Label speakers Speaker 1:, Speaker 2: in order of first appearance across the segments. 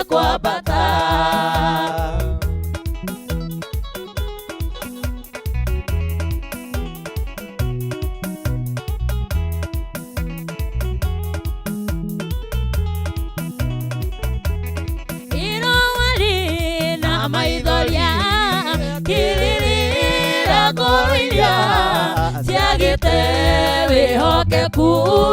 Speaker 1: Kwambata. Irũarĩ na maithoria kĩrĩrĩra ngoro iria ciagĩte wĩhokeku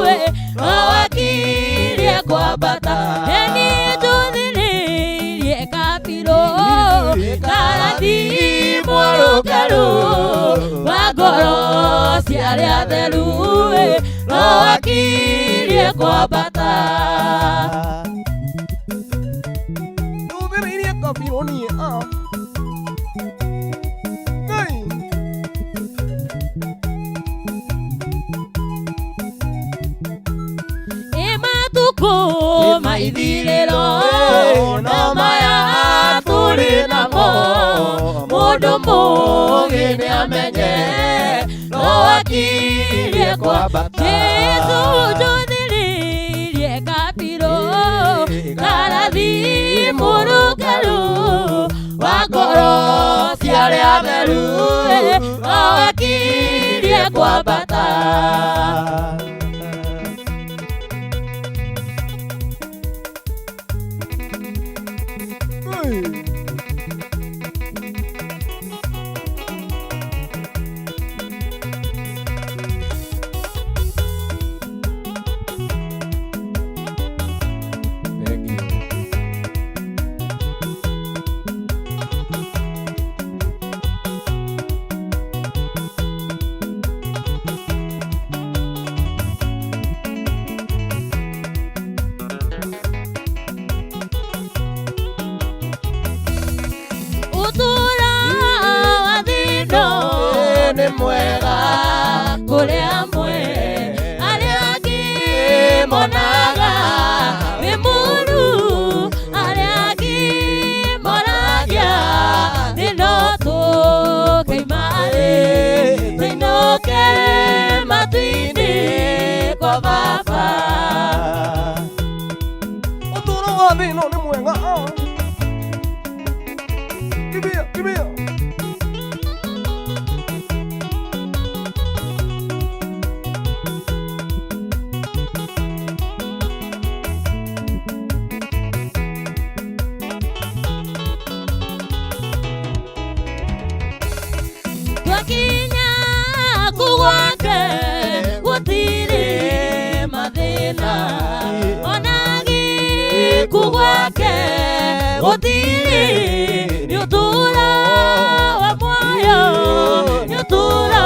Speaker 1: we no wakirie kwambata. Eni njũthĩrĩirie kabirũ karathi mũrũngarũ wa ngoro cia arĩa atheru we no wakirie kwambata.
Speaker 2: Ndũthĩrĩirie kabirũ niĩ ah. Ngai.
Speaker 1: Ĩ matukũ maithirĩro no maya tũrĩ namo, mũndũ mũũgĩ nĩamenye no akirie kwambata. Jesũ njũthĩrĩirie kabirũ karathi mũrũngarũ wa ngoro cia arĩa atheru no akirie kwambata.
Speaker 2: Ngai. Thank you.
Speaker 1: Ũtũũro wa thĩno
Speaker 2: Nĩ mwega
Speaker 1: kũrĩ amwe, arĩa angĩ monaga wĩ mũũru, arĩa angĩ moragia thĩno tũkaima rĩ, tũinũke matu-inĩ kwa baba.
Speaker 2: Ũtũũro wa thĩ ĩno nĩ mwega ah. Kimbia, kimbia.
Speaker 1: Twakinya kũ gwake gũtirĩ mathĩna, ona gĩkuũ gwake gũtirĩ, nĩ ũtũũro wa muoyo, nĩ ũtũũro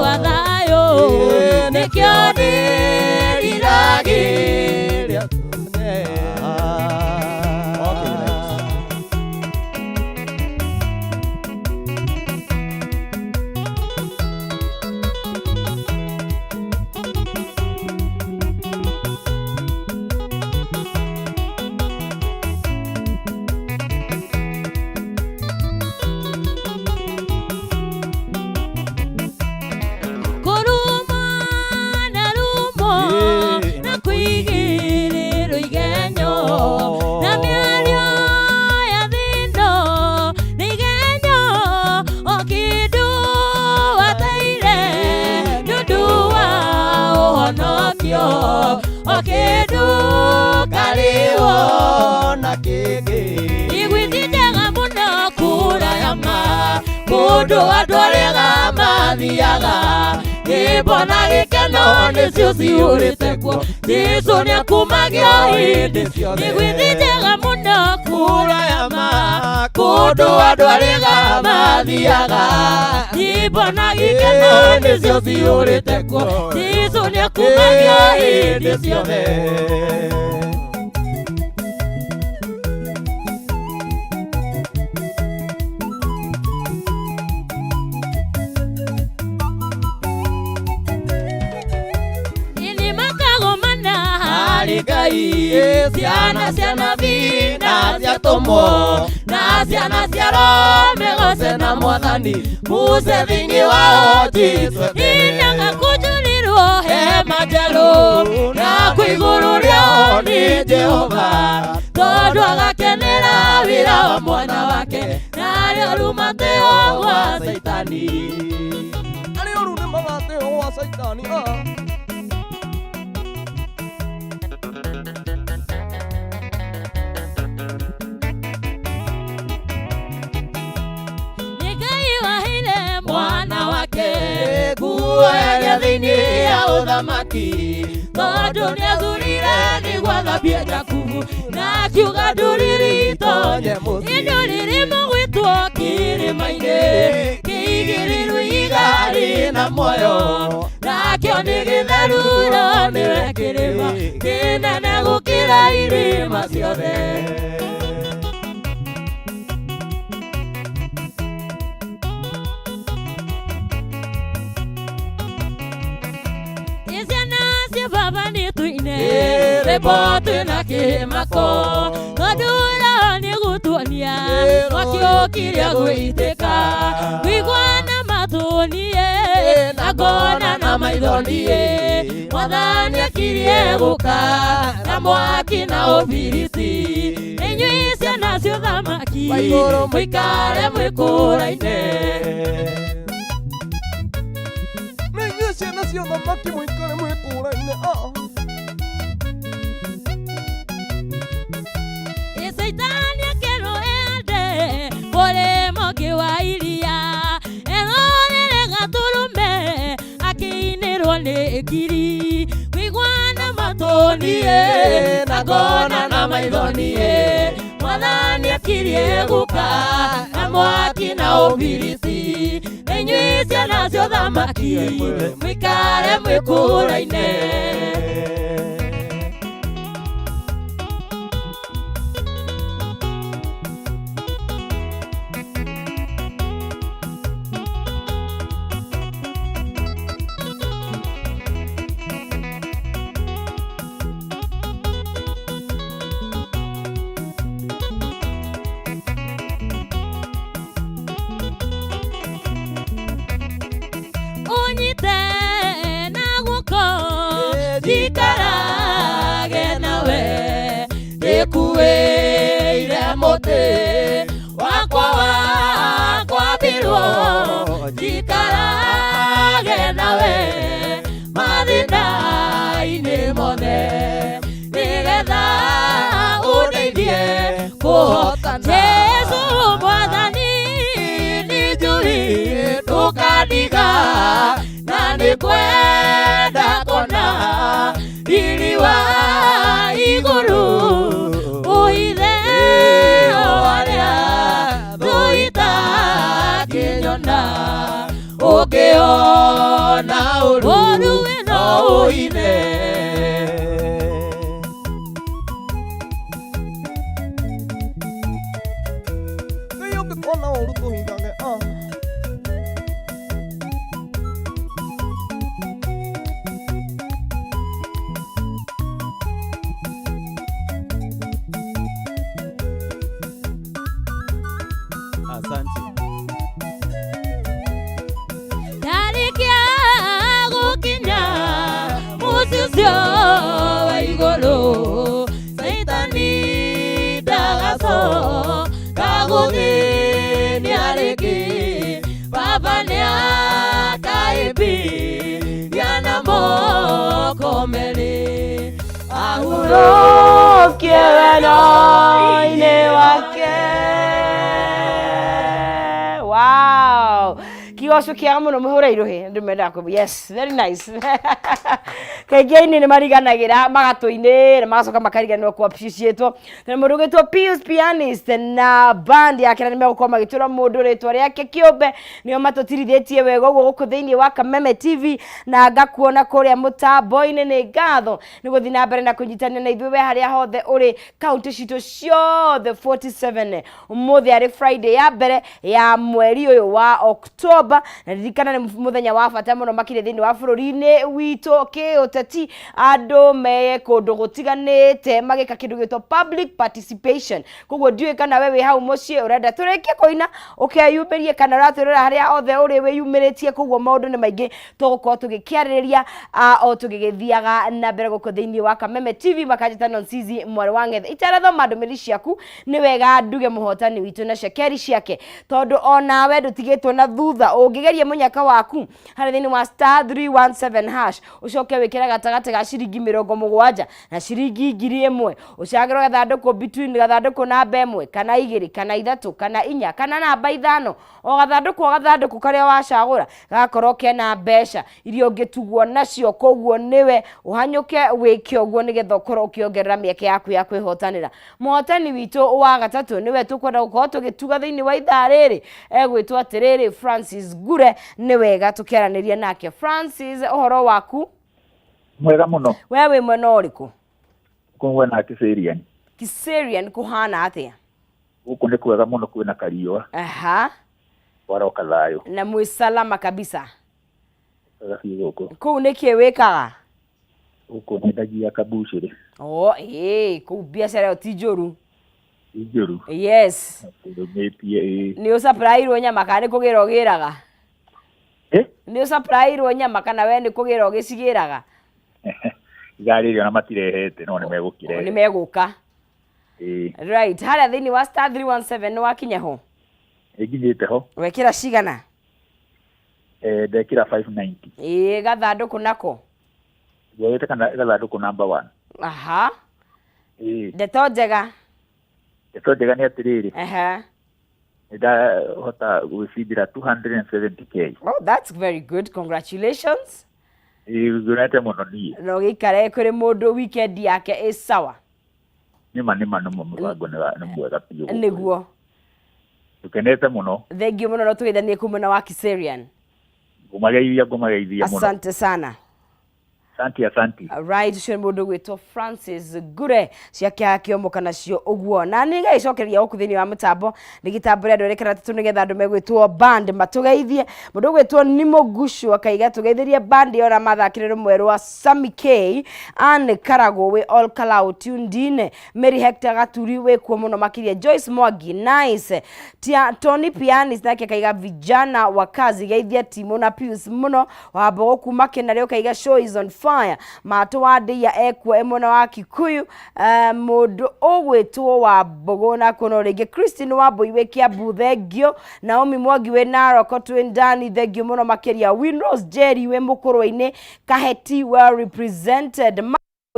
Speaker 1: wa thayũ, nĩkĩo ndĩriragĩria.
Speaker 2: Okay, right.
Speaker 1: Kũruma na rumo na kũigĩrĩrwo igenyo na mĩario ya thĩno nĩ igenyo o kĩndũ wateire nĩ ũndũ wa ũhonokio, o kĩndũ karĩwo
Speaker 2: na kĩngĩ.
Speaker 1: Iguithi njega mũno kũraya ma kũndũ andũ arĩa mathiaga, nyĩmbo na gĩkeno nĩcio cihũrĩte kuo, Jesũ nĩakumagio hĩndĩ ciothe. Iguithi njega mũno kũraya ma kũndũ andũ arĩa mathiaga, nyĩmbo na gĩkeno nĩcio cihũrĩte kuo, Jesũ nĩakumagio hĩndĩ ciothe. Nĩ makagomana harĩ Ngai, ciana cia nabii na cia tũmwo na ciana cia Roho mĩgoce na Mwathani Musa thĩinĩ wao Jesũ inaga kũnjũrĩrwo hema njerũ na kwĩ igũrũ rĩao nĩ Jehova tondũ aga Mwana wake, na arĩa oru mateo gwa Caitani.
Speaker 2: Arĩa oru nĩ magateo gwa Caitani.
Speaker 1: Nĩ Ngai waheire Mwana wake nguo ya gĩathĩ-inĩ ya ũthamaki, tondũ nĩathurire nĩguo athambie Jakubu, na akiuga ndũrĩrĩ itonye mũciĩ. Ndũrĩrĩ mũgwĩtwo kĩrĩma-inĩ kĩigĩrĩrwo ihiga rĩna muoyo, nakĩo nĩ gĩtheru, no nĩwe kĩrĩma kĩnene gũkĩra irĩma ciothe. Ciana cia baba nĩ tũine rwĩmbo twĩna kĩmako, tondũ roho nĩ gũtuonia mwaki ũkirie gwĩitĩka, kũigua na matũ niĩ na ngona na maitho niĩ, Mwathani akirie gũka na mwaki na ũbiriti. Inyuĩ ciana cia ũthamaki mũikare mwĩkũraine.
Speaker 2: Nĩ inyuĩ ciana cia ũthamaki mũikare mwĩkũraine.
Speaker 1: Caitani akĩrwo ende mũrĩmo ũngĩ wa iria, erorere gatũrũme akĩinĩrwo nĩ ngiri, kũigua na matũ niĩ na ngona na maitho niĩ, Mwathani akirie gũka na mwaki na ũbiriti. Inyuĩ ciana cia ũthamaki mũikare mwĩkũraine. Ũnyite na guoko njikarage nawe, ndĩkuĩire mũtĩ wakwa wa kwambĩrwo, njikarage nawe mathĩna-inĩ mothe, nĩgetha ũndeithie kũhotana. Jesũ Mwathani nĩ njũĩ ndũkandiga, na nĩngwenda kuona riri wa igũrũ, ũhithe o harĩa thũ itakĩnyona, ũngĩona ũru no ũhithe.
Speaker 2: Ngai ũngĩkona ũru tũhithage.
Speaker 3: Asante.
Speaker 1: Ndarĩkia gũkinya mũciĩ ũcio wa igũrũ, Caitani ndagacoka gũthĩnia rĩngĩ, Baba nĩakaĩmbiria na moko merĩ,
Speaker 4: ahurũkie wendo-inĩ wake. Wow, kigoco kĩega mũno, mũhũre irũhĩ andũ mendaga kũ. Yes, very nice. Kaingĩ aini nĩ mariganagĩra magatũinĩra magacoka makariganĩrwo kũ appreciate na mũndũ ũgwĩtwo Pius Pianist na band yake, na nĩ megũkorwo magĩtwĩra mũndũ rĩtwa rĩake kĩũmbe, nĩo matũtirithĩtie wega ũguo gũkũ thĩinĩ wa Kameme TV, na ngakuona kũrĩa mũtambo-inĩ. Nĩ ngatho nĩ gũthiĩ na mbere na kũnyitanĩra na ithuĩ we harĩa hothe ũrĩ, kaunti citũ ciothe 47. Ũmũthĩ arĩ Friday ya mbere ya mweri ũyũ wa October. October, na ririkana nĩ mũthenya wa bata mũno makĩria thĩinĩ wa bũrũri-inĩ witũ kĩũteti. Andũ me kũndũ gũtiganĩte magĩka kĩndũ gĩtwo public participation. Koguo ndiũĩ kana we wĩ hau mũciĩ ũrenda tũrĩkie kũina ũkeyumĩrie, kana ũratwĩrora harĩa othe ũrĩ wĩyumĩrĩtie. Koguo maũndũ nĩ maingĩ tũgũkorwo tũgĩkĩarĩrĩria o tũgĩgĩthiaga na mbere gũkũ thĩinĩ wa Kameme TV. Makanjĩta Nonsizi mwarĩ wa Ng'ethe. Itanathoma ndũmĩrĩri ciaku, nĩ wega nduge mũhotani witũ na cekeri ciake, tondũ onawe ndũtigĩtwo na thutha. Ũngĩgeria mũnyaka waku harĩa thĩinĩ wa star 317 hash, ũcoke wĩkĩre gatagatĩ ga ciringi 70 na ciringi 1000, ũcagĩrwo gathandũkũ between gathandũkũ namba 1 kana 2 kana 3 kana 4 kana namba 5. O gathandũkũ o gathandũkũ karĩa wacagũra gagakorwo kena mbeca iria ũngĩtugwo nacio. Koguo nĩwe ũhanyũke wĩke ũguo nĩgetha ũkorwo ũkĩongerera mĩeke yaku ya kwĩhotanĩra. Mũhotani witũ wa gatatũ nĩwe tũkwenda gũkorwo tũgĩtuga thĩinĩ wa ithaa rĩrĩ, egwĩtwo atĩrĩrĩ Francis Ngure. Nĩ wega tũkĩaranĩria nake. Francis, ũhoro waku?
Speaker 3: Mwega mũno.
Speaker 4: We wĩ mwena ũrĩkũ?
Speaker 3: Kũu na Kiserian.
Speaker 4: Kiserian kũhana atĩa?
Speaker 3: Gũkũ nĩ kwega mũno, kwĩna kariũa. Kwaroka thayũ.
Speaker 4: Na mwĩ salama kabisa?
Speaker 3: Kwega biũ gũkũ.
Speaker 4: Kũu nĩkĩ wĩkaga?
Speaker 3: Gũkũ nyendagia kabucĩrĩ.
Speaker 4: O ĩĩ, kũu biacara ĩyo ti njũru.
Speaker 3: Ti njũru.
Speaker 4: Yes.
Speaker 3: Tũrũmĩtie ĩĩ.
Speaker 4: Nĩ ũcaprairwo nyama kana nĩ kũgĩra ũgĩraga?
Speaker 3: Eh?
Speaker 4: Nĩ ũcaprairwo nyama kana we nĩ kũgĩra ũgĩcigĩraga?
Speaker 3: Ithaa rĩrĩ ona matirehete, no nĩ megũkĩrehe.
Speaker 4: Nĩ megũka.
Speaker 3: Ĩĩ.
Speaker 4: Right, harĩa thĩinĩ wa star 317 nĩ wakinya ho?
Speaker 3: Nĩnginyĩte ho.
Speaker 4: Wekĩra cigana?
Speaker 3: Ndekĩra 590.
Speaker 4: Ĩĩ, gathandũkũ nako?
Speaker 3: Njoete kana gathandũkũ number 1. Ĩĩ.
Speaker 4: Ndeto njega?
Speaker 3: Ndeto njega nĩ atĩrĩrĩ, nĩndahota gwĩcindĩra 270K.
Speaker 4: Oh, that's very good, congratulations.
Speaker 3: Ĩĩ, ngenete mũno niĩ.
Speaker 4: Na ũgĩikare kũrĩ mũndũ weekend yake ĩ sawa.
Speaker 3: Nĩma nĩma nĩ mũbango nĩ mwega biũ gũkũ.
Speaker 4: Nĩguo.
Speaker 3: Tũkenete mũno.
Speaker 4: Thengiũ mũno, no tũgeithanie kuma na wa Kiserian.
Speaker 3: Ngũmageithia, ngũmageithia mũno.
Speaker 4: Asante sana.
Speaker 3: Asante, asante.
Speaker 4: Right, ũcio nĩ mũndũ ũgwĩtwo Francis Ngure, ciake akĩomoka nacio ũguo. Na nĩ ngagĩcokereria gũkũ thĩinĩ wa mũtambo nĩgĩtambũre andũ erĩ kana atatũ nĩgetha andũ megwĩtwo band matũgeithie. Mũndũ ũgwĩtwo Nimo Gushu akaiga tũgeithĩrie band ĩyo na mathakĩre rũmwe rwa Sami K. Ann Karagũ wĩ All Kalau tuned in. Mary Hector Gaturi wĩ kuo mũno makĩria. Joyce Mwangi nice. Tia Tony Pianis nake akaiga vijana wa kazi, geithia Timo na Pius mũno. Wambogo kuma Kĩnarĩ ũkaiga show is on fire. Matũ wa Ndĩia ekuo e mwena wa Kikuyu. Mũndũ ũgwĩtwo Wambogo na kuno rĩngĩ Christine Wambui wĩ Kiambu, thengio. Naomi Mwangi wĩ Narok twĩ ndani, thengio mũno makĩria. Winrose Jerry wĩ Mũkũrwe-inĩ, Kaheti well represented.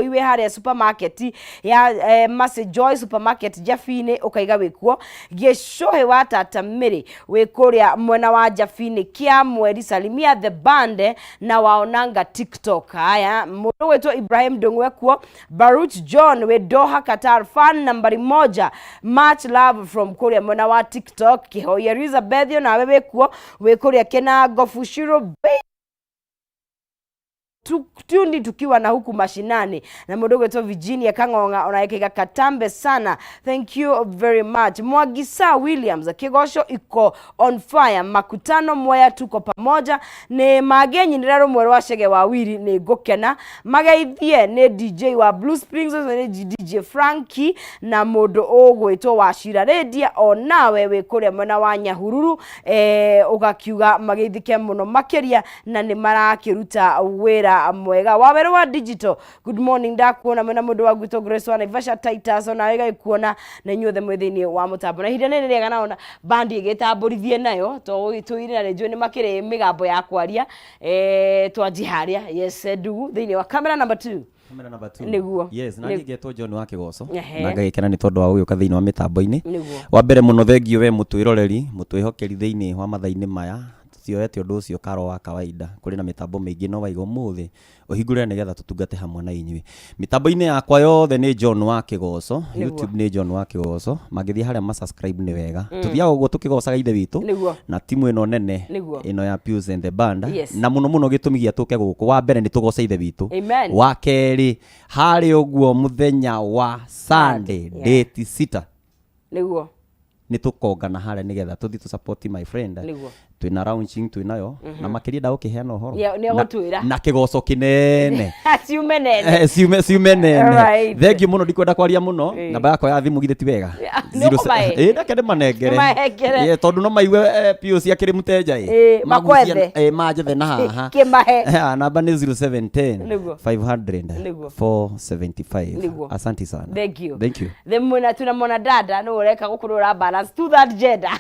Speaker 4: Iwe harĩa supermarket ya Mercy Joy supermarket Jabini ũkaiga wĩkuo. Gĩcũhĩ wa Tata Mĩrĩ wĩ kũrĩa mwena wa Jabini kĩa mweri, salimia the band na waonanga TikTok. Haya, mũndũ ũgwĩtwo Ibrahim Ndung'u ekuo. Baruch John wĩ Doha Qatar, fan nambari 1, much love from kũrĩa mwena wa TikTok. Kĩhoi Elizabeth onawe wĩkuo, wĩ kũrĩa Kĩnango Bushiro Bay tundi tukiwa na huku mashinani. Na mũndũ ũgwĩtwo Virginia Kang'ong'a ona ekaiga katambe sana, thank you very much. Mwagisa Williams, Kĩgoco iko on fire, makutano Mwea tuko pamoja. Nĩ mangĩnyinĩra rũmwe rwa Chege wa Wiri nĩ ngũkena. Mageithie nĩ DJ wa Blue Springs, ũcio nĩ DJ Frankie. Na mũndũ ũgwĩtwo Wachira Rĩndia onawe wĩ kũrĩa mwena wa Nyahururu, ũgakiuga mageithĩke mũno makĩria na nĩ marakĩruta wĩra mwega. Wawerũ wa digital, good morning, ndakuona mwena mũndũ wa gwitũ Grace wa Naivasha Titus onawe gagĩkuona, na inyuothe mwĩ thĩinĩ wa mũtambo. Na ihinda rĩrĩ rĩega naona bandi ĩgĩtambũrithie nayo to tũire na nĩnjũĩ nĩ makĩrĩ mĩgambo ya kwaria. Twanjie harĩa, yes, ndugu thĩinĩ wa camera number 2.
Speaker 5: Camera number 2.
Speaker 4: Nĩguo.
Speaker 5: Yes, na niĩ ngetwo John wa Kĩgoco.
Speaker 4: Ehe.
Speaker 5: Na ngagĩkena nĩ tondũ wa gũgĩũka thĩinĩ wa mĩtambo-inĩ.
Speaker 4: Nĩguo.
Speaker 5: Wa mbere mũno thengio we mũtwĩroreri, mũtwĩhokeri thĩinĩ wa mathaa-inĩ maya. Tũtioete ũndũ ũcio karo wa kawaida. Kũrĩ na mĩtambo mĩingĩ no waiga ũmũthĩ ũhingũre nĩgetha tũtungate hamwe na inyuĩ. Mĩtambo-inĩ yakwa yothe nĩ John wa Kĩgoco.
Speaker 4: Nĩguo.
Speaker 5: YouTube nĩ John wa Kĩgoco. Mangĩthiĩ harĩa ma subscribe nĩ wega. Tũthiaga ũguo tũkĩgocaga Ithe witũ.
Speaker 4: Nĩguo.
Speaker 5: Na timu ĩno nene
Speaker 4: Nĩguo.
Speaker 5: ĩno ya Pius and the Band.
Speaker 4: Yes.
Speaker 5: Na mũno mũno gĩtũmi gĩa tũke gũkũ, wa mbere nĩ tũgoce Ithe witũ.
Speaker 4: Amen.
Speaker 5: Wa kerĩ harĩ ũguo mũthenya wa Sunday,
Speaker 4: Yeah.
Speaker 5: date 6
Speaker 4: Nĩguo.
Speaker 5: nĩ tũkongana harĩa nĩgetha tũthiĩ tũ support my friend.
Speaker 4: Nĩguo.
Speaker 5: Twĩna launching twĩnayo na makĩria ndagũkĩheana ũhoro.
Speaker 4: Nĩ egũtwĩra.
Speaker 5: Na kĩgoco kĩnene.
Speaker 4: Ciume nene.
Speaker 5: Ciume nene.
Speaker 4: Alright.
Speaker 5: Thank you mũno, ndikwenda kwaria mũno. Namba yakwa ya thimũ githĩ ti wega?
Speaker 4: Nĩ ũkũmahe?
Speaker 5: Ĩ, reke ndĩmanengere.
Speaker 4: Ndĩmanengere.
Speaker 5: Tondũ no maigue Pius akĩrĩ mũteja ĩ.
Speaker 4: Makwethe.
Speaker 5: Manjethe na haha.
Speaker 4: Kĩmahe.
Speaker 5: Namba nĩ 0710 500 475. Asante sana.
Speaker 4: Thank you.
Speaker 5: Thank you.
Speaker 4: The mwena tuna mwana dada nĩ ũreka gũkũ ũra balance to that gender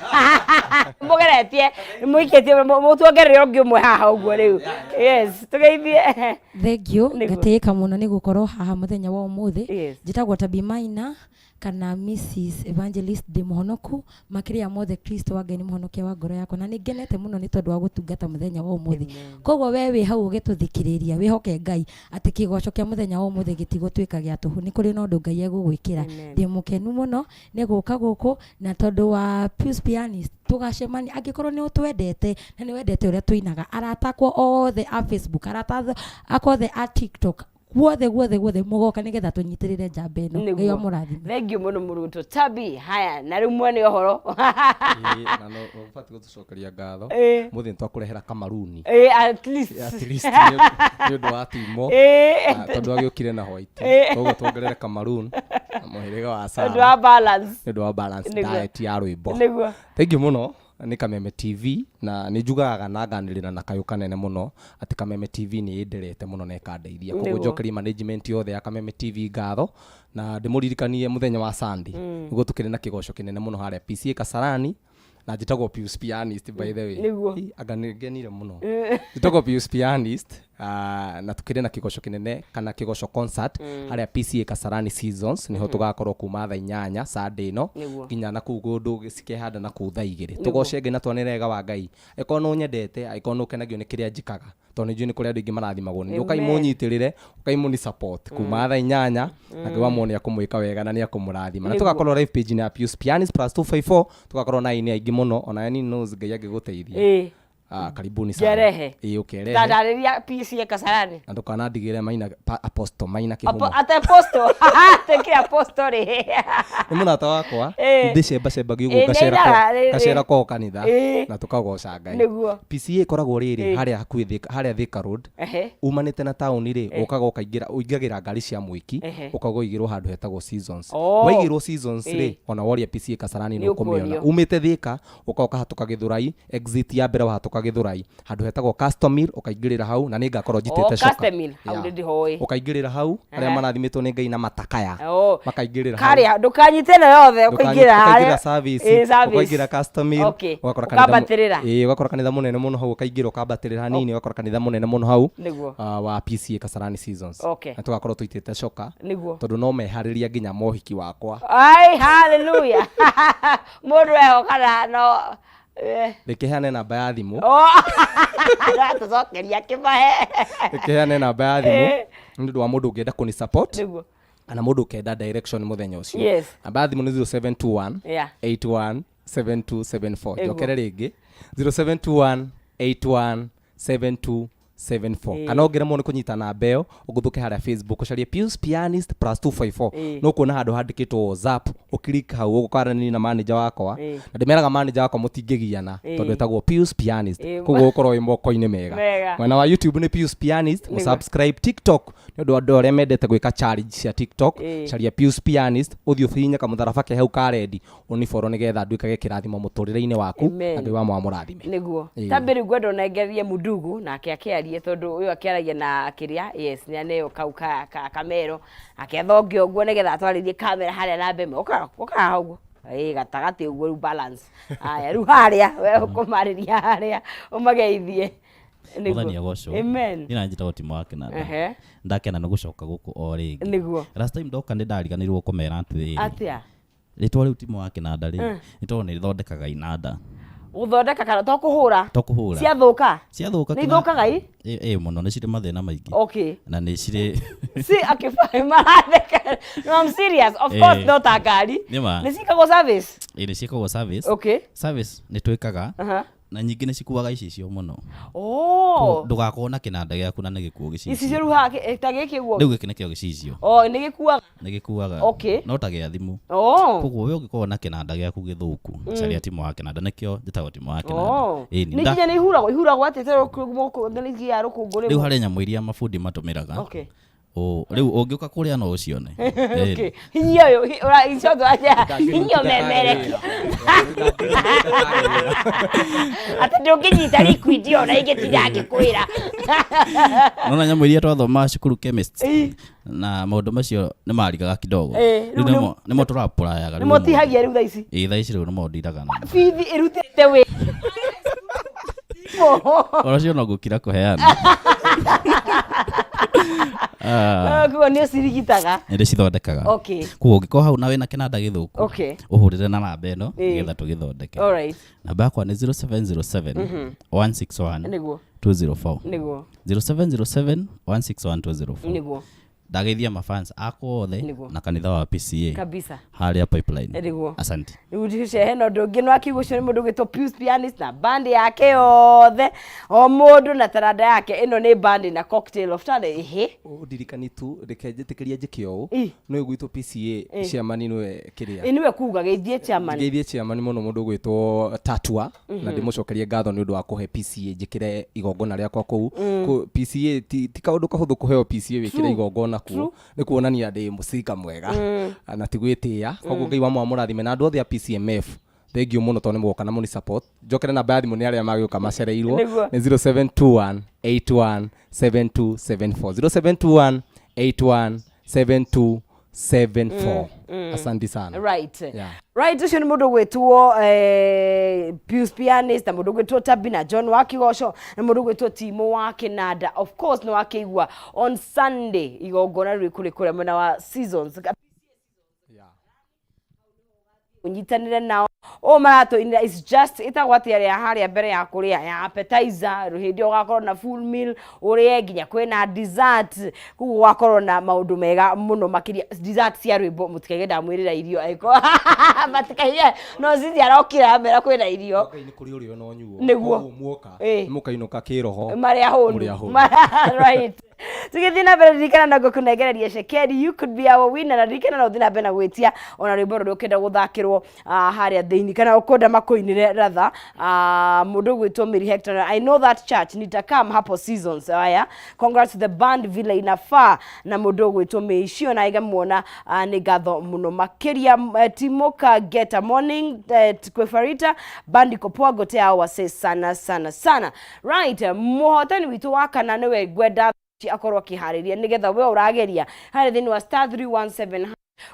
Speaker 4: mũgeretie mũikĩtie mũtuongerere ũngĩ ũmwe haha ũguo rĩu. Yes, tũgeithie.
Speaker 6: Thank you. Ngatĩĩka mũno nĩ gũkorwo haha mũthenya wa ũmũthĩ. Njĩtagwo Tabi Maina kana Mrs Evangelist, ndĩ mũhonoku makĩria mothe. Kristo wa Ngai nĩ mũhonokia wa ngoro yakwa na nĩ ngenete mũno nĩ tondũ wa gũtungata mũthenya wa ũmũthĩ. Koguo we wĩ hau ũgĩtũthikĩrĩria, wĩhoke Ngai atĩ kĩgoco kĩa mũthenya wa ũmũthĩ gĩtigũtuĩka gĩa tũhũ, nĩ kũrĩ na ũndũ Ngai egũgwĩkĩra. Ndĩ mũkenu mũno nĩ gũka gũkũ na tondũ wa Pius Pianist tũgacemania. Angĩkorwo nĩ ũtwendete na nĩ wendete ũrĩa tũinaga, arata akwa othe a Facebook, arata akwa othe a TikTok, guothe guothe guothe mũgoka nĩgetha tũnyitĩrĩre njamba ĩno. Ngai amũrathime.
Speaker 4: Thank you mũno, mũrutwo Tabi. Haya, na rĩu mwene ũhoro.
Speaker 2: Ĩĩ, na no ũbatiĩ gũtũcokeria ngatho. Mũthĩ nĩ twakũrehera kamaruni.
Speaker 4: At least.
Speaker 2: At least nĩ ũndũ wa Timo. Ah, tondũ agĩũkire na white. Koguo tuongerere kamaruni na mũhĩrĩga wa
Speaker 4: ũndũ
Speaker 2: Sarah
Speaker 4: wa balance.
Speaker 2: Nĩ ũndũ wa balance diet ya rwĩmbo. Thank you mũno. Nĩ Kameme TV na nĩ njugaga na nganĩrĩra na kayũ kanene mũno atĩ Kameme TV nĩ ĩnderete mũno na ĩkandeithia. Koguo njokerie management yothe ya Kameme TV ngatho na ndĩmũririkanie mũthenya wa Sunday nĩguo tũkĩrĩ na kĩgoco kĩnene mũno harĩa PCA Kasarani. Na njĩtagwo Pius Pianist, by the way. Ĩ, anga nĩ ngenire mũno. Njĩtagwo Pius Pianist, na tũkĩrĩ na kĩgoco kĩnene kana kĩgoco concert harĩa PCA Kasarani Seasons, nĩho tũgakorwo kuma thaa 8 Sunday ĩno nginya na kũu kũndũ cikehanda na kũu thaa 2. Tũgoce Ngai na twanĩre wega wa Ngai. Angĩkorwo nĩ ũnyendete, angĩkorwo nĩ ũkenagio nĩ kĩrĩa njĩkaga, tondũ nĩ njũĩ nĩ kũrĩ andũ aingĩ marathimagwo nĩ ũkai, mũnyitĩrĩre, ũkai mũni support kuma thaa 8 na Ngai wa muono nĩ akũmwĩka wega na nĩ akũmũrathima. Na tũgakorwo live page ya Pius Pianist +254, tũgakorwo na aini aingĩ mũno. Ona ni knows Ngai angĩgũteithia. Karibuni sana.
Speaker 4: Njerehe.
Speaker 2: Ĩĩ, ũkerehe.
Speaker 4: Tadarĩria PCA Kasarani.
Speaker 2: Na ndũkanandigĩre Maina Apostle Maina Kĩhumo.
Speaker 4: Ate apostle ate apostle rĩ?
Speaker 2: Nĩ mũrata wakwa. Ndĩcembacembagia ũguo.
Speaker 4: Nĩ ainaga,
Speaker 2: Ngacera kwao kanitha na tũkagoca Ngai. PCA ĩkoragwo rĩrĩ harĩa hakuhĩ harĩa Thika Road. Umanĩte na taũni rĩ, ũkaga ũkaingĩra, ũingagĩra ngari cia mwĩki, ũkaga ũigĩrwo handũ hetagwo Seasons. Waigĩrwo Seasons rĩ, ona woria PCA Kasarani nĩ
Speaker 4: Nĩ
Speaker 2: ũkũmĩona.
Speaker 4: ũkuonio.
Speaker 2: Umĩte Thika ũka ũkahatũka Gĩthũrai, exit ya mbere wahatũka Gĩthũrai, handũ hetagwo Custom Mill, ũkaingĩrĩra hau na nĩ ngakorwo njitĩte coka.
Speaker 4: Custom Mill, hau nĩ ndĩhoĩ.
Speaker 2: Ũkaingĩrĩra hau, arĩa marathimĩtwo nĩ Ngai na matakaya makaingĩrĩra hau.
Speaker 4: Karĩa ndũkanyite ĩno yothe, ũkaingĩra
Speaker 2: ũkaingĩra
Speaker 4: harĩa.
Speaker 2: Service.
Speaker 4: Service.
Speaker 2: Ũkaingĩra Custom Mill, ũgakora kanitha
Speaker 4: Ũkambatĩrĩra.
Speaker 2: Ũgakora kanitha mũnene mũno hau, ũkaingĩra ũkambatĩrĩra hanini, ũgakora kanitha mũnene mũno hau wa PCA Kasarani Seasons. Na tũgakorwo tũitĩte coka tondũ no meharĩria nginya mohiki wakwa.
Speaker 4: Ai, hallelujah, mũndũ eho kana no
Speaker 2: Reke heane namba ya thimũ.
Speaker 4: Tũcokeria kĩmahe.
Speaker 2: Reke heane namba ya thimũ nĩ ũndũ wa mũndũ ũngĩenda kũni support kana mũndũ ũkenda direction mũthenya ũcio. Namba ya thimũ nĩ 0721 81 7274. Njokere rĩngĩ, 0721 81 7274. Kana ũngĩremwo nĩ kũnyita namba ĩyo, ũgũthũke harĩa Facebook, ũcarie Pius Pianist +254, no kuona handũ handĩkĩtwo WhatsApp, ũklik hau ũgũkaranĩria na manager wakwa. Na ndĩmeraga manager wakwa mũtingĩgiana tondũ etagwo Pius Pianist. Koguo ũkorwo wĩ moko-inĩ mega.
Speaker 4: Mega.
Speaker 2: Mwena wa YouTube nĩ Pius Pianist, mũsubscribe. TikTok, nĩ ũndũ wa andũ arĩa mendete gwĩka challenge cia TikTok, caria Pius Pianist, ũthiĩ ũhihinye kamũtharaba ke hau ka red, ũnifollow nĩgetha nduĩkage kĩrathimo mũtũrĩre-inĩ waku.
Speaker 4: Amen.
Speaker 2: Na Ngai wa mwamũrathime.
Speaker 4: Tambĩ rĩu ngwenda ũnengerie mũndugu nake akĩarie, tondũ ũyũ akĩaragia na kĩrĩa. Yes, nĩ aneo kau ka kamero akĩathonge ũguo nĩgetha atwarĩrie kamera harĩa namba ĩmwe. Ũka haha ũguo, ĩ gatagatĩ ũguo rĩu, balance. Haya, rĩu harĩa we ũkũmarĩria harĩa ũmageithie.
Speaker 1: Mũthenya agocwo.
Speaker 4: Amen.
Speaker 1: Niĩ na njĩtagwo Timo wa Kĩnanda. Ndakena nĩ gũcoka gũkũ o rĩngĩ. Last time ndoka nĩ ndariganĩirwo kũmera atĩrĩrĩ,
Speaker 4: Atĩa?
Speaker 1: Rĩtwa rĩu Timo wa Kĩnanda rĩ, nĩ tondũ nĩ rĩthondekaga inanda.
Speaker 4: Gũthondeka kana to kũhũra?
Speaker 1: To kũhũra.
Speaker 4: Ciathũka?
Speaker 1: Ciathũka.
Speaker 4: Nĩ ithũkaga i?
Speaker 1: Ĩ mũno, nĩ cirĩ mathĩna maingĩ na nĩ cirĩ
Speaker 4: Si akĩbaĩ maratheka. No, I'm serious, of course. No ta ngari.
Speaker 1: Nĩ ma.
Speaker 4: Nĩ ciĩkagwo service?
Speaker 1: Ĩ, nĩ ciĩkagwo service. Service nĩ twĩkaga. Na nyingĩ nĩ cikuaga icicio mũno.
Speaker 4: Oh.
Speaker 1: Ndũgakorwo na kĩnanda gĩaku na nĩ gĩkuo gĩcicio.
Speaker 4: Icicio rĩu haha ta gĩkĩ ũguo.
Speaker 1: Rĩu gĩkĩ nĩkĩo gĩcicio.
Speaker 4: Oh, nĩ gĩkuaga.
Speaker 1: Nĩ gĩkuaga.
Speaker 4: Okay.
Speaker 1: No ta gĩa thimũ.
Speaker 4: Oh.
Speaker 1: Koguo we ũngĩkorwo na kĩnanda gĩaku gĩthũku, caria Timo wa kĩnanda, nĩkĩo njĩtagwo Timo wa kĩnanda.
Speaker 4: Oh.
Speaker 1: Ĩni,
Speaker 4: Nĩ nginya nĩ ihuragwo, ihuragwo atĩa tondũ nĩ rũkũngũ
Speaker 1: rĩu
Speaker 4: rĩmwe.
Speaker 1: Harĩ nyamũ iria mabundi matũmĩraga.
Speaker 4: Okay.
Speaker 1: Rĩu ũngĩũka kũrĩa no ũcione.
Speaker 4: Okay. Hinyia ũyũ, icoto aja, hinyia ũmemerekia. Atĩ ndũngĩnyita liquid ona ingĩtinda ngĩkwĩra.
Speaker 1: Nona nyamũ iria twathomaga cukuru, chemist, na maũndũ macio nĩ marigaga kidogo.
Speaker 4: Rĩu
Speaker 1: Rĩu nĩmo tũrapũrayaga.
Speaker 4: Nĩ mũtihagia rĩu thaa ici.
Speaker 1: Ĩ, thaa ici rĩu nĩmo ndiraga namo.
Speaker 4: Bithi ĩrutĩte wĩra.
Speaker 1: Oro cio no ngũkira kũheana. Ah,
Speaker 4: Koguo nĩ ũcirigitaga.
Speaker 1: Nĩ ndĩcithondekaga. Koguo ũngĩkorwo hau na wĩna kĩnanda gĩthũku, ũhũrĩre na namba ĩno nĩgetha tũgĩthondeke. Namba yakwa nĩ 0707 161 204. 0707 161 204. Ndageithia mafans akwa othe na kanitha wa PCA harĩa Pipeline. Asante.
Speaker 4: Rĩu ndice hena ũndũ ũngĩ no akiuga ũcio nĩ mũndũ ũgwĩtwo Pius Pianist na band yake yothe, o mũndũ na taranda yake. Ĩno nĩ band na cocktail of talent, ĩhĩ.
Speaker 2: Ũndirikani tu, reke njĩtĩkĩrie njĩke ũũ.
Speaker 4: Ĩ.
Speaker 2: Nĩ gwitũ PCA chairman nĩwe kĩrĩa.
Speaker 4: Ĩ, nĩwe kuga geithie chairman.
Speaker 2: Ngeithie chairman mũno, mũndũ ũgwĩtwo Tatua, na ndĩmũcokerie ngatho nĩ ũndũ wa kũhe PCA njĩkĩre igongona rĩakwa kũu. PCA ti kaũndũ kahũthũ kũheo PCA wĩkĩre igongona kuo, nĩ kuonania ndĩ mũcirika mwega na ti gwĩtĩĩa. Koguo Ngai wa mũrathime na andũ othe a PCMF, thank you mũno tondũ nĩ mũgoka na mũni support. Njokere namba ya thimũ nĩ arĩa magĩũka macereirwo. Nĩ 0721 81 7274, 0721 81 7274. Asante sana.
Speaker 4: Right, ũcio nĩ mũndũ ũgwĩtwo Pius Pianist na mũndũ ũgwĩtwo Tabi na John wa Kĩgoco na mũndũ ũgwĩtwo Timo wa Kĩnanda. Of course nĩ wakĩigua, on Sunday igongona rĩu kũrĩ kũrĩa mwena wa Seasons, ũnyitanĩre nao o maratũinĩra. Is just ĩtagwo atĩa rĩa harĩa mbere ya kũrĩa ya appetizer, hĩndĩ ĩyo ũgakorwo na full meal ũrĩe, nginya kwĩna dessert. Koguo gũgakorwo na maũndũ mega mũno makĩria, dessert cia rwĩmbo. Mũtikaige ndamwĩrĩra irio, angĩkorwo matikaige no cici arokire amera kwĩna irio.
Speaker 2: Ngai nĩ kũrĩ ũrĩo na ũnyuo.
Speaker 4: Nĩguo.
Speaker 2: Koguo muoka mũkainũka kĩroho
Speaker 4: marĩa hũnu.
Speaker 2: Mũrĩ ahũnu.
Speaker 4: Right, tũgĩthiĩ na mbere, ririkana no ngũkũnengereria cekeri. You could be our winner. Na ririkana no ũthiĩ na mbere na gwĩtia ona rwĩmbo rũrĩa ũkĩenda gũthakĩrwo harĩa thĩinĩ kana ũkwenda makũinĩre ratha. Mũndũ ũgwĩtwo Mary Hector, "I know that church, nitakam hapo Seasons." Aya, "Congrats to the band vile inafaa." Na mũndũ ũgwĩtwo Meicio na igamuona, nĩ ngatho mũno makĩria. Timoka Geta, "Morning kwĩ Farita, band iko poa, gotea wase sana sana sana." Right, mũhotani witũ wa kana nĩwe ngwenda akorwo akĩharĩria nĩgetha we ũrageria harĩa thĩinĩ wa *317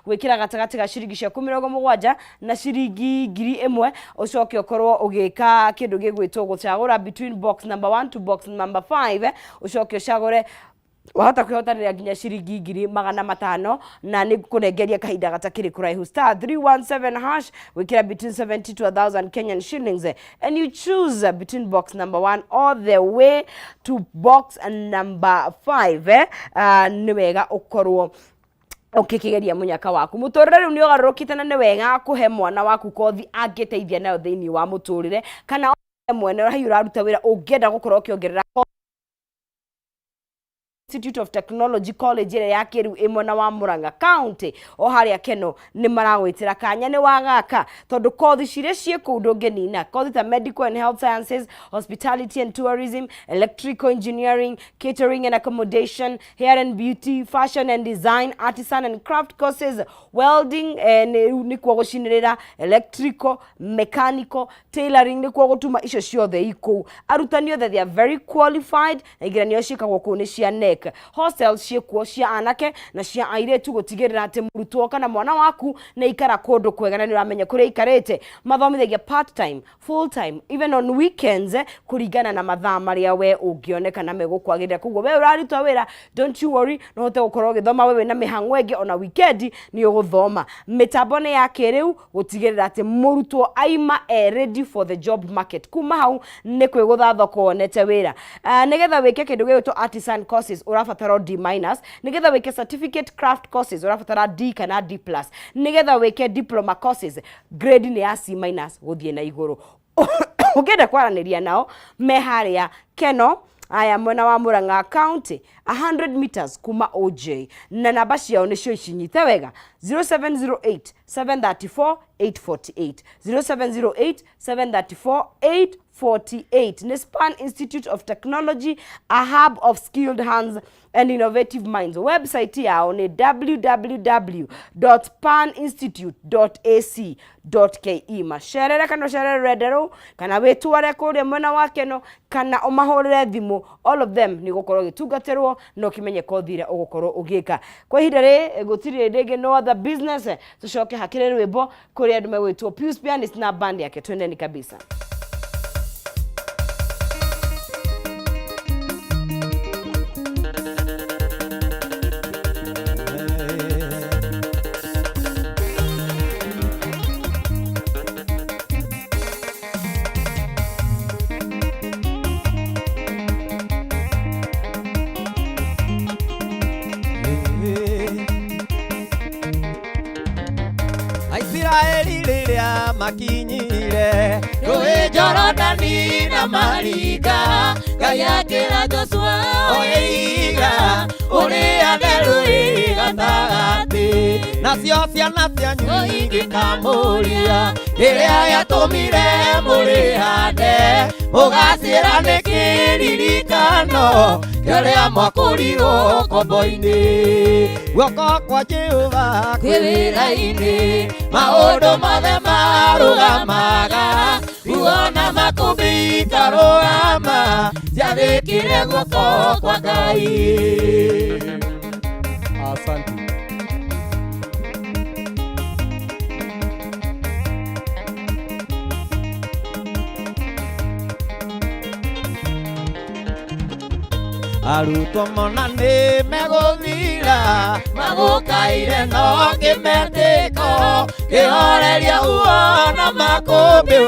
Speaker 4: gwĩkĩra gatagatĩ ga ciringi ciaku 70 na ciringi 1000, ũcoke ũkorwo ũgĩka kĩndũ gĩgwĩtwo gũcagũra between box number 1 to box number 5, ũcoke ũcagũre, wahota kwĩhotanĩra nginya ciringi 500,000, na nĩ kũnengeria kahinda gatakĩrĩ kũraihu. *317# gwĩkĩra between 70 to 1000 Kenyan shillings and you choose between box number 1 all the way to box number 5, eh? Nĩ wega ũkorwo ũkĩkĩgeria mũnyaka waku. Mũtũrĩre rĩu nĩ ũgarũrũkĩte na nĩ wega kũhe mwana waku kothi angĩteithia nayo thĩinĩ wa mũtũrĩre, kana we mwene hai ũraruta wĩra ũngĩenda gũkorwo ũkĩongerera. Institute of Technology College ĩrĩa ya kĩrĩu ĩ mwena wa Murang'a County o harĩa Keno nĩ maragwĩtĩra kanya nĩ wagaka, tondũ kothi ciria ciĩ kũu ndũngĩnina. Kothi ta medical and health sciences, hospitality and tourism, electrical engineering, catering and accommodation, hair and beauty, fashion and design, artisan and craft courses, welding, nĩkuo gũcinĩrĩra, electrical, mechanical, tailoring nĩkuo gũtuma. Icio ciothe ikũu, arutani othe they are very qualified, na igeranio ciĩkagwo kũu nĩ cia KNEC. Hostel ciĩkuo cia anake na cia airĩtu, gũtigĩrĩra atĩ mũrutwo kana mwana waku nĩ aikara kũndũ kwega na nĩ ũramenya kũrĩa aikarĩte. Mathomithagia part time, full time, even on weekends, kũringana na mathaa marĩa we ũngĩoneka na megũkwagĩrĩra. Koguo we ũraruta wĩra, don't you worry, no ũhote gũkorwo ũgĩthoma we wĩna mĩhang'o ĩngĩ, ona weekend nĩ ũgũthoma. Mĩtambo nĩ ya kĩrĩu gũtigĩrĩra atĩ mũrutwo aima e ready for the job market. Kuma hau nĩ kwĩgũtha thoko wonete wĩra. Nĩgetha wĩke kĩndũ gĩgwĩtwo artisan courses ũrabatara D minus, nĩgetha wĩke certificate craft courses ũrabatara D kana D plus, nĩgetha wĩke diploma courses grade nĩ ya C minus gũthiĩ na igũrũ. Ũngĩenda kwaranĩria nao me harĩa Keno aya mwena wa Murang'a County 100 meters kuma OJ, na namba ciao nĩcio ici, nyite wega: 0708 734 848, 0708 734 848. Nĩ Span Institute of Technology, a hub of skilled hands and innovative minds. Website yao nĩ www.paninstitute.ac.ke. Macerere kana ũcerere rũrenda rũu, kana wĩtware kũrĩa mwena wa Keno, kana ũmahũrĩre thimũ, all of them nĩ ũgũkorwo ũgĩtungatĩrwo na ũkĩmenye kothi ĩrĩa ũgũkorwo ũgĩka. Kwa ihinda rĩ gũtirĩ rĩngĩ, no other business, tũcoke hakĩrĩ rwĩmbo kũrĩa andũ megwĩtwo Pius Pianist na band yake. Twendeni kabisa.
Speaker 5: Aisiraeli rĩrĩa makinyire rũĩ Jorodani na maringa, Ngai akĩra Joshua oiga ũrĩage rũĩ gatagatĩ, nacio ciana cianyu ingĩkamũria kĩrĩa gĩatũmire mũrĩhande, mũgacĩra nĩ kĩririkano kĩrĩa mwakũrirwo ngombo-inĩ. Guoko kwa Jehova kwĩ wĩra-inĩ, maũndũ mothe marũgamaga, ruo na makũmbĩ ikarũgama, ciathĩkire guoko kwa Ngai.
Speaker 2: Asante.
Speaker 5: Arutwo mona nĩ megũthira, magũkaire no kĩmetĩko, kĩhoreria uo na makũmbĩ,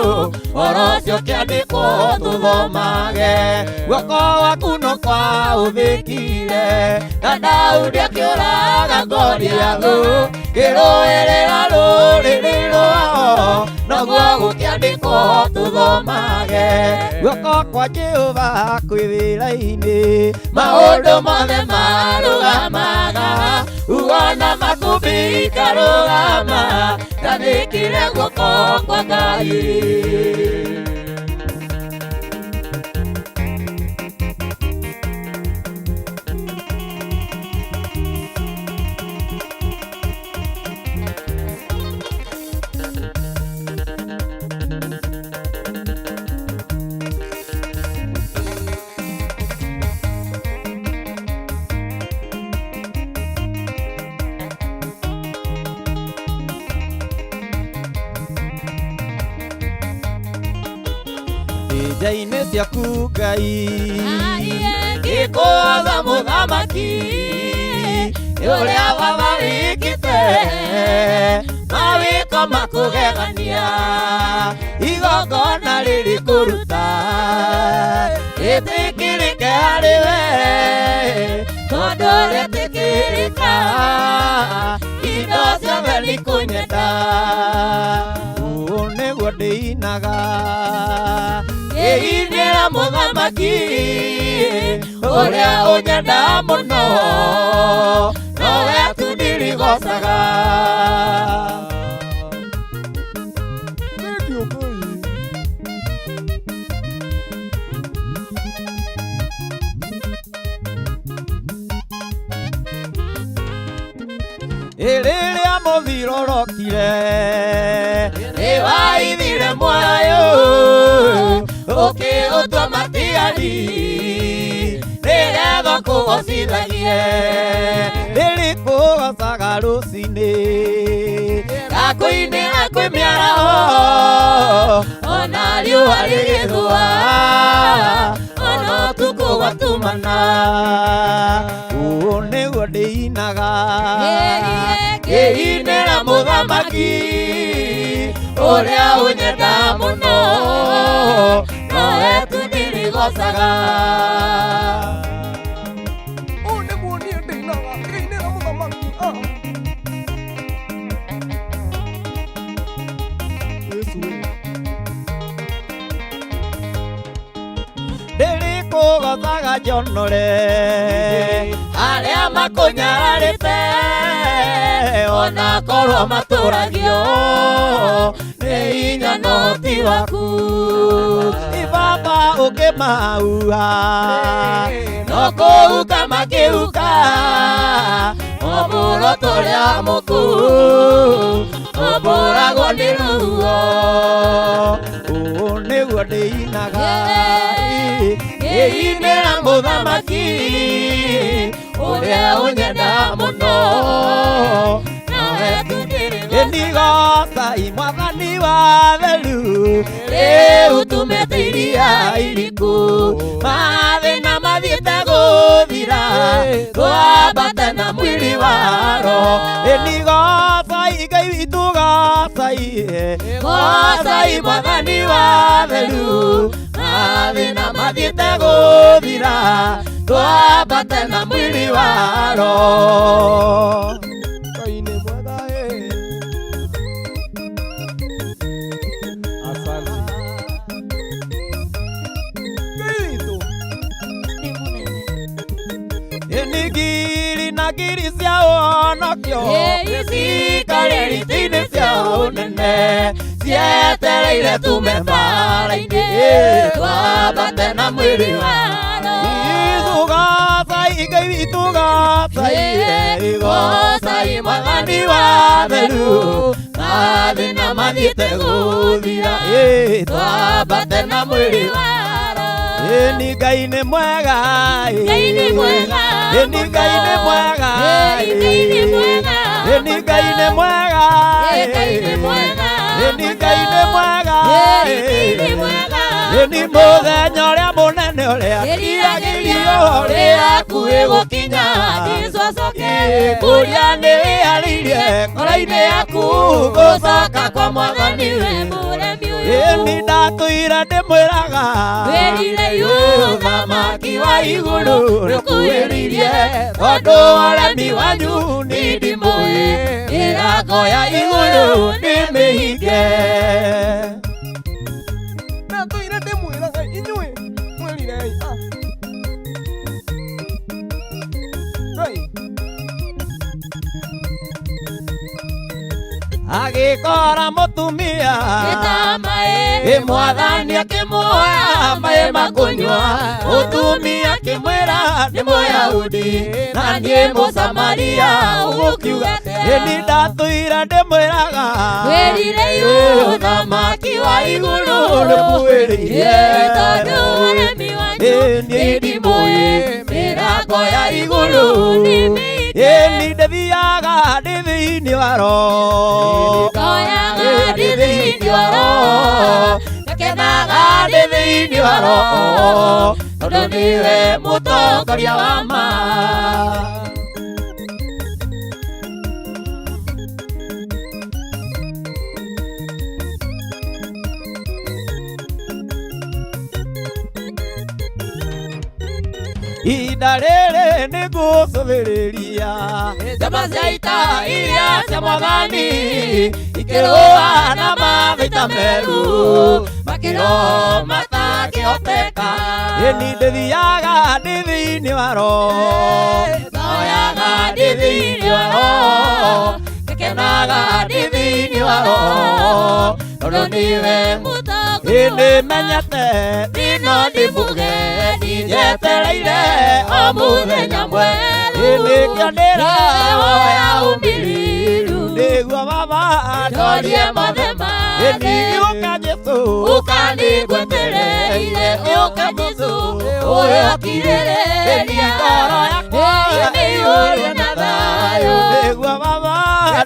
Speaker 5: ũhoro ũcio kĩandĩkwo tũthomage. Guoko gwaku no kwaũthĩkire, na Daudi akĩũraga Goliathũ, kĩrũĩrĩra rũrĩrĩ rwao, noguo gũkĩandĩkwo tũthomage. Guoko kwa Jehova kwĩ wĩra-inĩ, maũndũ mothe marũgamaga, uo na makũmbĩ ikarũgama, ciathĩkire guoko kwa Ngai. Nja-inĩ ciaku Ngai ngĩkũatha mũthamaki, nĩ ũrĩa baba wĩkĩte mawĩko makũgegania, igongona rĩrĩ kũruta rĩtĩkĩrĩke harĩ we, tondũ rĩtĩkĩrĩka indo ciothe nĩkũnyenda. Ũũ nĩguo ndĩinaga ngĩinĩra mũthamaki ũrĩa ũnyenda mũno, nowe tu ndĩrĩgocaga.
Speaker 2: Thank you, Ngai.
Speaker 5: Rĩrĩa mũthirorokire nĩwaithire muoyo, ũkĩũtua matigari nĩgetha kũgocithagie, rĩrĩkũgocaga rũcinĩ, ngakũinĩra kwĩ mĩaraho, ona riũa rĩgĩthũa, ona ũtukũ gwatumana. Ũũ nĩguo ndĩinaga ngĩinĩra mũthamaki ũrĩa ũnyenda mũno, nowe tu ndĩrĩgocaga.
Speaker 2: Ũũ nĩguo niĩ ndĩinaga ngĩinĩra mũthamaki. Ah. Yesu we.
Speaker 5: Ndĩgocaga njonore arĩa makũnyararĩte ona korwo matũragio nĩ hinya no ti waku. Baba ũkĩmauha no kũhuka makĩhuka mũmũro tũrĩa mũku ũmbũragwo nĩ rũhuho. Ũũ nĩguo ndĩinaga ngĩinĩra mũthamaki ũrĩa ũnyenda mũno. Nĩgocai mwathani wa theru rĩu tumĩte iria iriku mathĩna mathiĩte gũthira twambate na mwĩrĩ wa roho. Nĩgocai Ngai witũ gocai gocai mwathani wa theru mathĩna mathiĩte gũthira twambate na mwĩrĩ wa roho.
Speaker 2: Ngai nĩ mwega ĩ. Asante. Ngai witũ.
Speaker 6: Nĩ mũnene.
Speaker 5: Nĩ ngiri na ngiri cia ũhonokio cikarĩre itĩ-inĩ cia ũnene cietereire tume bara-inĩ twambate na mwĩrĩ wa Jesũ. Gocai Ngai witũ gocai gocai mwathani wa theru mathĩna mathiĩte gũthira twambate na mwĩrĩ wa Ĩni Ngai nĩ mwega
Speaker 6: Ngai nĩ mwega
Speaker 5: Ĩni Ngai nĩ mwega
Speaker 6: Ngai nĩ mwega
Speaker 5: Ĩni Ngai nĩ mwega
Speaker 6: Ngai nĩ mwega
Speaker 5: Ĩni Ngai nĩ mwega
Speaker 6: Ngai nĩ mwega
Speaker 5: Ĩni mũthenya ũrĩa mũnene ũrĩa kiragĩrio ũrĩ hakuhĩ gũkinya
Speaker 6: Jesũ acoke
Speaker 5: kũrĩa nĩarĩirie ngoro-inĩ yaku gũcoka kwa mwathani
Speaker 6: we mũremi ũyũ.
Speaker 5: Ĩni ndatũire ndĩmwĩraga
Speaker 6: Wĩrire
Speaker 5: ũthamaki wa igũrũ nĩũkuhĩrĩirie tondũ ũremi wanyu nĩ ndimũĩ mĩrango ya igũrũ nĩ mĩhinge.
Speaker 2: Ndatũire ndĩmwĩraga inyuĩ mwĩrirei. Ah. Ngai.
Speaker 5: Agĩkora mũtumia
Speaker 6: Ĩta maĩ.
Speaker 5: Ĩ mwathani akĩmuoya maĩ ma kũnyua mũtumia akĩmwĩra nĩ Mũyahudi na niĩ Mũsamaria ũgũkiuga ĩni ndatũire ndĩmwĩraga
Speaker 6: Wĩrire
Speaker 5: ũthamaki wa igũrũ nĩũkuhĩrĩirie
Speaker 6: tondũ ũremi wanyu
Speaker 5: nĩ ndimũĩ mĩrango ya igũrũ
Speaker 6: nĩ mĩhinge.
Speaker 5: Ĩni ndĩthiaga ndĩ thĩinĩ wa roho
Speaker 6: Ngoyaga ndĩ thĩinĩ wa roho
Speaker 5: ngenaga ndĩ thĩinĩ wa roho tondũ nĩwe mũtongoria wa ma. Ihinda rĩrĩ nĩngũcũthĩrĩria njamba cia ita iria cia mwathani ikĩrũa na mathita meru makĩro matakĩhoteka. Ĩni ndĩthiaga ndĩ thĩinĩ wa roho ngoyaga ndĩ thĩinĩ wa roho ngekenaga ndĩ thĩinĩ wa roho tondũ nĩwe nĩmenyete thĩna ndĩ mũgeni njetereire o mũthenya mwerũ nĩkĩo ndĩrahoya ũmĩrĩru nĩguo baba ndorie mothe
Speaker 6: Ĩni
Speaker 5: ũka Jesũ
Speaker 6: Ũka nĩngwetereire ũka Jesũ ũyokirĩrĩria
Speaker 5: ngoro yakwa
Speaker 6: ĩiyũre na thayũ
Speaker 5: nĩguo baba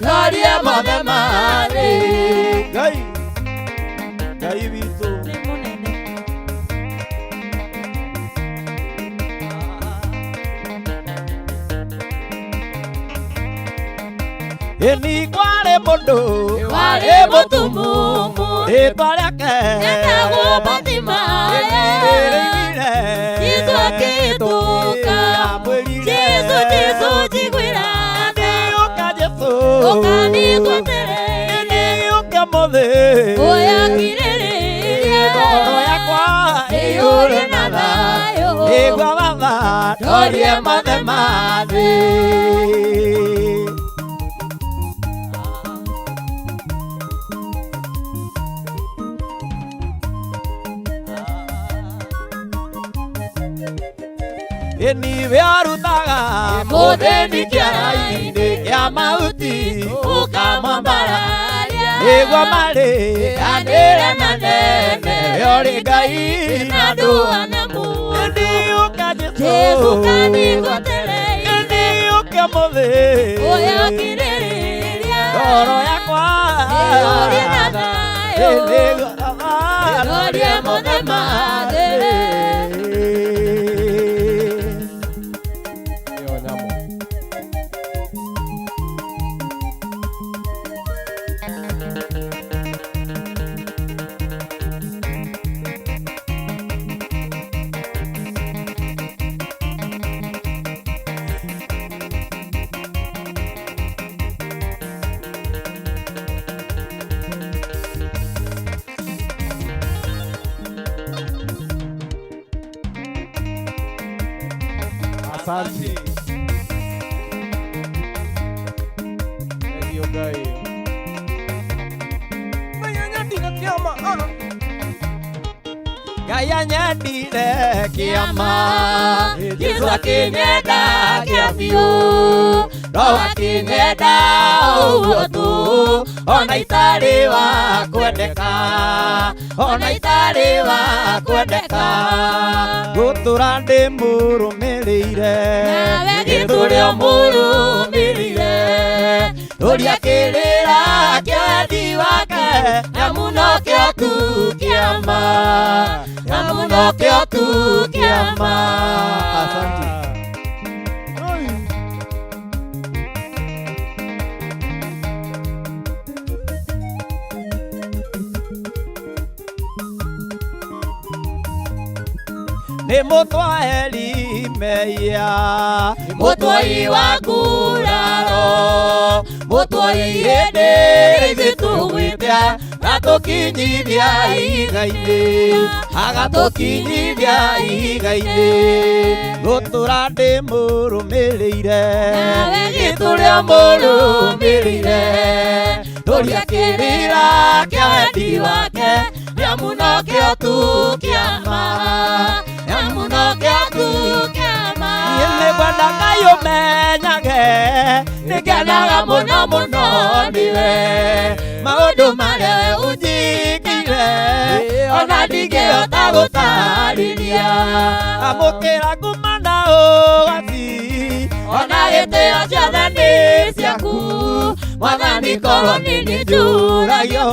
Speaker 5: ndorie mothe marĩ Ngai Ngai witũ
Speaker 6: Nĩ mũnene.
Speaker 5: Ĩni kwarĩ mũndũ
Speaker 6: Warĩ mũtumumu
Speaker 5: rĩtwa rĩake
Speaker 6: etagwo Bartimayo. Jesũ akĩhĩtũka. Jesũ Jesũ njiguĩra tha.
Speaker 5: Ũka Jesũ
Speaker 6: Ũka nĩngwetereire
Speaker 5: ũka mũthĩ
Speaker 6: ũyokirĩrĩria
Speaker 5: ngoro yakwa
Speaker 6: ĩiyũre na thayũ
Speaker 5: nĩguo Torie mothe ma thĩ. Ĩni we arutaga mũthĩni kĩara-inĩ kĩa mahuti ũkamwambararia nĩguo marĩ anĩre manene we ũrĩ Ngai na ndũhana mũndũ. Ĩni ũka Jesũ ĩni ũka mũthĩ ngoro yakwa ĩni mothe ma thĩ.
Speaker 2: Ĩyo nyamũ. Asante. Thank you, Ngai.
Speaker 5: Ngai anyendire kĩama Jesũ akĩnyenda kĩa biũ no akĩnyenda ũguo tu ona itarĩ wa kwendeka ona itarĩ wa kwendeka ngũtũra ndĩmũrũmĩrĩire gĩtũre ũmũrũmĩrĩire ũrĩa kĩrĩra kĩa wendi wake nyamu nokĩo tu kĩama nyamu nokĩo tu kĩama.
Speaker 2: Asante.
Speaker 5: Nĩ mũtwaeri mehia mũtwai wa nguraro mũtwai hĩndĩ ithuĩ tũgwĩtia agatũkinyithia ihiga-inĩ agatũkinyithia ihiga-inĩ ngũtũra ndĩmũrũmĩrĩire gĩtũrĩa mũrũmĩrĩire tũria kĩrĩra kĩa wendi wake nĩamu nokĩo tu kĩama nĩamu nokĩo tu kĩama. Niĩ nĩngwenda Ngai ũmenyage nĩngenaga mũno mũno nĩwe maũndũ marĩa we ũnjĩkĩire ona ndingĩhota gũtarĩria amũkĩra nguma na ũgaci ona gĩtĩo ciothe nĩ ciaku mwathani korwo nĩ niĩ njũragio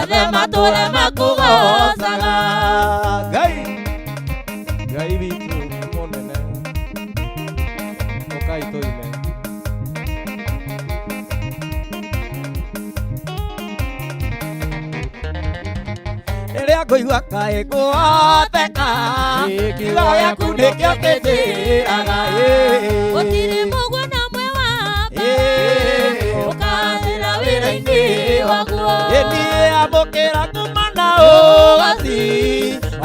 Speaker 5: othe matũre makũgocaga.
Speaker 2: Ngai Ngai witũ nĩ mũnene. Ũkai tũine.
Speaker 5: Rĩrĩa ngũigua kaĩ kũhoteka kiugo gĩaku nĩkĩo kĩnjĩraga
Speaker 6: Gũtirĩ mũguo na ũmwe wa ũkacĩra wĩra-inĩ waguo.
Speaker 5: Ĩniĩ amũkĩra nguma na ũgaci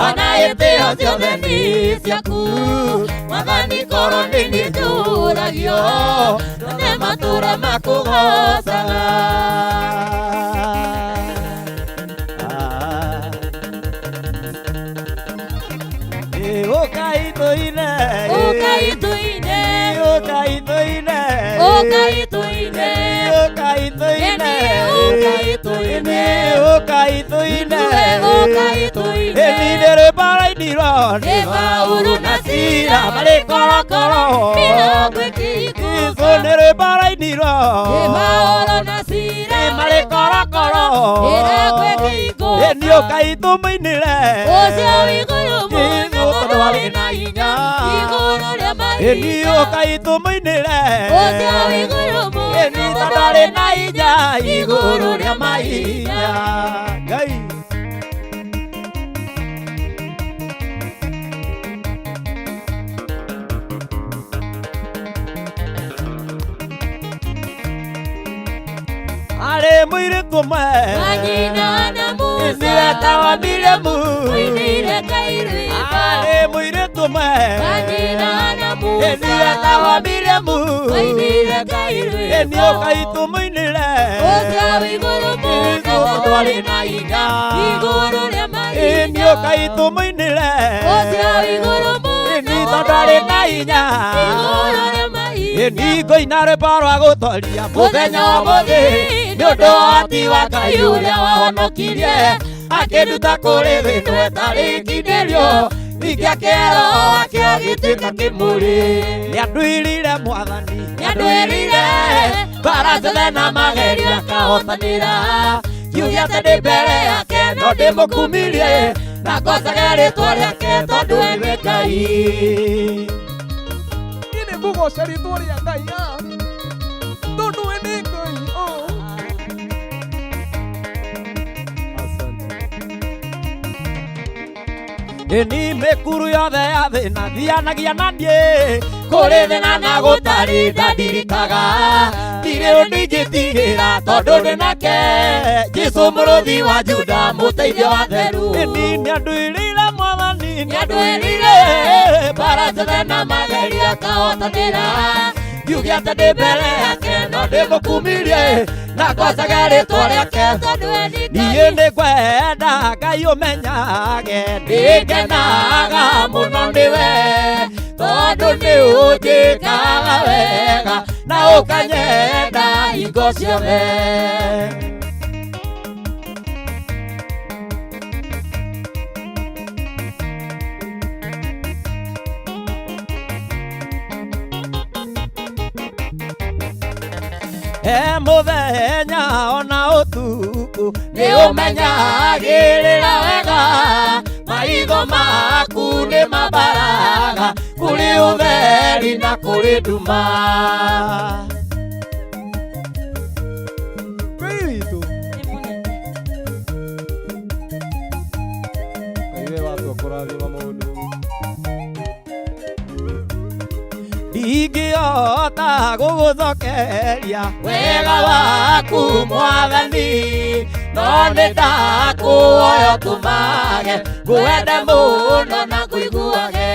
Speaker 5: ona gĩtĩo ciothe nĩ ciaku mwathani korwo nĩ niĩ njũragio othe matũra makũgocaga. Ũkai tũine
Speaker 6: Ũkai tũine
Speaker 5: ũkai tũine
Speaker 6: Ũkai tũine
Speaker 5: ũkai tũine
Speaker 6: Ũkai tũine
Speaker 5: ũkai tũine
Speaker 6: Ũkai tũine
Speaker 5: Ĩni nĩ rwĩmbo rwainirwo
Speaker 6: nĩ Paũlũ na Sila
Speaker 5: marĩ korokoro
Speaker 6: mĩrango ĩkĩhingũka.
Speaker 5: Jesũ nĩ rwĩmbo rwainirwo
Speaker 6: Nĩ Paũlũ na Sila
Speaker 5: marĩ korokoro
Speaker 6: mĩrango ĩkĩhingũka.
Speaker 5: Ĩni ũkai tũmũinĩre
Speaker 6: Ũcio wĩ igũrũ mũno
Speaker 5: Jesũ tondũ arĩ na hinya
Speaker 6: igũrũ rĩa
Speaker 5: Ĩni
Speaker 6: mahiga
Speaker 5: ũkai tũmũinĩre
Speaker 6: Ũcio wĩ igũrũ mũno
Speaker 5: Ĩni tondũ arĩ na hinya igũrũ rĩa mahinya.
Speaker 2: Ngai.
Speaker 5: Arĩ mũirĩtu ũmwe
Speaker 6: Wa nyina na Musa
Speaker 5: wetagwo Miriamu
Speaker 6: Mũinĩre Ngai rwĩmbo
Speaker 5: arĩ mũirĩtu ũmwe
Speaker 6: Wa nyina na
Speaker 7: Ĩni wetagwo Miriamu.
Speaker 6: Mainĩre Ngai
Speaker 7: Ĩni
Speaker 6: rwĩmbo.
Speaker 7: ũkai tũmũinĩre.
Speaker 6: Ũcio wĩ igũrũ mũno.
Speaker 7: Tondũ arĩ na hinya.
Speaker 6: Igũrũ rĩa
Speaker 7: Ĩni
Speaker 6: mahinya.
Speaker 7: ũkai tũmũinĩre.
Speaker 6: Ũcio wĩ igũrũ mũno.
Speaker 7: Ĩni tondũ arĩ na hinya.
Speaker 6: Igũrũ rĩa mahinya.
Speaker 7: Ĩni ngũina rwĩmbo rwa gũtoria mũthenya wa ũmũthĩ nĩ ũndũ wa ũhoti wa Ngai ũrĩa wahonokirie akĩnduta kũrĩ thĩna ĩtarĩ ngindĩrio ningĩ akĩero wake agĩtuĩka kĩmũrĩ. Nĩanduĩrire Mwathani, nĩanduĩrire mbara ciothe na magerio akahotanĩra. Kiuge atĩ ndĩ mbere yake no ndĩmũkumirie na ngocage rĩtwa rĩake tondũ we nĩ Ngai.
Speaker 2: Niĩ nĩ ngũgoca rĩtwa rĩa Ngai ah. Tondũ we nĩ Ngai oh. Asante.
Speaker 7: Ĩni mĩkuru yothe ya thĩna thianagia na niĩ kũrĩ thĩna na gũtarĩ ndandirikaga ndirĩ ũndũ ingĩtigĩra tondũ ndĩ nake Jesũ mũrũthi wa Juda mũteithio wa theru. Ĩni nĩanduĩrĩire Mwathani, nĩanduĩrĩire mbara ciothe na magerio akahotanĩra ngiuge atĩ ndĩ mbere yake no ndĩmũkumirie na ngocage rĩtwa rĩake
Speaker 6: Tondũ we nĩ
Speaker 7: niĩ
Speaker 6: Ngai.
Speaker 7: nĩ ngwenda Ngai ũmenyage nĩngenaga mũno nĩwe tondũ nĩ ũnjĩkaga wega na ũkanyenda hingo ciothe. E mũthenya ona ũtukũ nĩ ũmenyagĩrĩra wega maitho maku nĩ mambaraga kũrĩ ũtheri na kũrĩ nduma.
Speaker 2: Ngai witũ.
Speaker 6: Nĩ mũnene.
Speaker 2: Ngai we watua kũrathima mũndũ.
Speaker 7: Ndingĩhota gũgũcokeria wega waku Mwathani no nĩ ndakũhoya ũtũmage ngwende mũno na ngũiguage.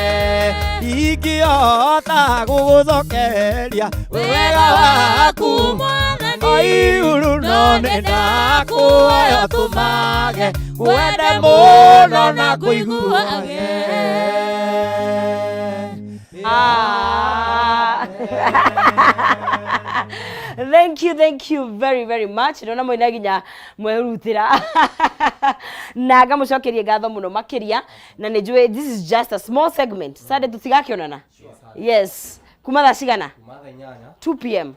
Speaker 7: Ndingĩhota gũgũcokeria wega waku
Speaker 6: Mwathani.
Speaker 7: Oiguru no nĩ ndakũhoya ũtũmage ngwende mũno na ngũiguage.
Speaker 4: Ah. Thank you, thank you very very much. Ndona moina nginya mwerutĩra na ngamũcokeria ngatho mũno makĩria na nĩ njũĩ this is just a small segment. Sunday tũtigakĩonana. Yes. Kuma thaa cigana?
Speaker 2: Kuma thaa inyanya.
Speaker 4: 2 p.m.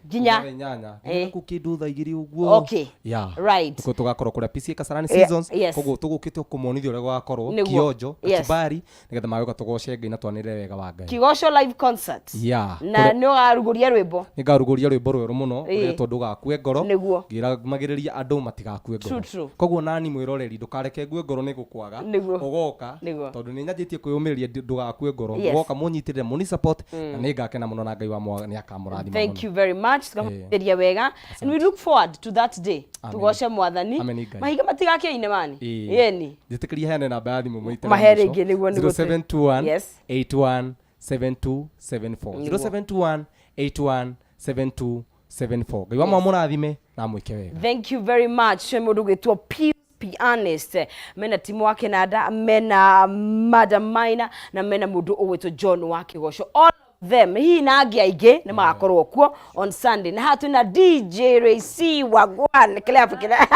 Speaker 4: Nginya
Speaker 2: Kuma thaa inyanya.
Speaker 4: Eh.
Speaker 2: Nginya kĩndũ thaa igĩrĩ ũguo.
Speaker 4: Okay.
Speaker 2: Yeah.
Speaker 4: Right.
Speaker 2: Nĩkuo tũgakorwo kũrĩa PCA Kasarani
Speaker 4: Yeah,
Speaker 2: Seasons.
Speaker 4: yes.
Speaker 2: Koguo tũgũkĩte kũmonithia ũrĩa gũgakorwo
Speaker 4: Nĩguo.
Speaker 2: kionjo
Speaker 4: Yes.
Speaker 2: kachumbari nĩgetha magĩũka tũgoce Ngai na twanĩrĩre wega wa Ngai.
Speaker 4: Kĩgoco live concert.
Speaker 2: Yeah.
Speaker 4: Na nĩ ũgarugũria rwĩmbo.
Speaker 2: Nĩngarugũria rwĩmbo rwerũ mũno
Speaker 4: Ĩĩ.
Speaker 2: rũretwo ndũgakue ngoro.
Speaker 4: Nĩguo.
Speaker 2: Ngĩramagĩrĩria andũ matigakue ngoro.
Speaker 4: True, true.
Speaker 2: Koguo nani mwĩroreri ndũkareke ngue ngoro nĩ gũkwaga.
Speaker 4: Nĩguo.
Speaker 2: Ũgoka
Speaker 4: Nĩguo.
Speaker 2: tondũ nĩ nyanjĩtie kwĩyũmĩrĩria ndũgakue ngoro.
Speaker 4: Yes.
Speaker 2: Ũgoka mũnyitĩrĩre mũni support na nĩngakena mũno na Ngai wa mwa nĩakamũrathima
Speaker 4: Thank
Speaker 2: mũno.
Speaker 4: you very much. Tukamũthĩria wega and we look forward to that day.
Speaker 2: Amen.
Speaker 4: Tugoce Mwathani.
Speaker 2: Amen, Ngai.
Speaker 4: Mahinga matigakĩine mani.
Speaker 2: Ĩĩ.
Speaker 4: Yeni.
Speaker 2: Njĩtĩkĩria heane namba ya thimũ maita
Speaker 4: Mahe rĩngĩ nĩguo nĩguo tũ-
Speaker 2: 0721
Speaker 4: Yes.
Speaker 2: 81 7274
Speaker 4: Nĩguo.
Speaker 2: 0721 81 7274 Ngai wa mwa mũrathime na mwĩke wega.
Speaker 4: Thank you very much. He mũndũ ũgwĩtwo Pius Pianist mena timu wa Kenanda mena Madam Maina na mena mũndũ ũgwĩtwo John wa Kĩgoco. All of them hihi na angĩ aingĩ nĩ magakorwo kuo on Sunday. Na haha twĩna DJ Ray C Wagwan Clap kĩrĩa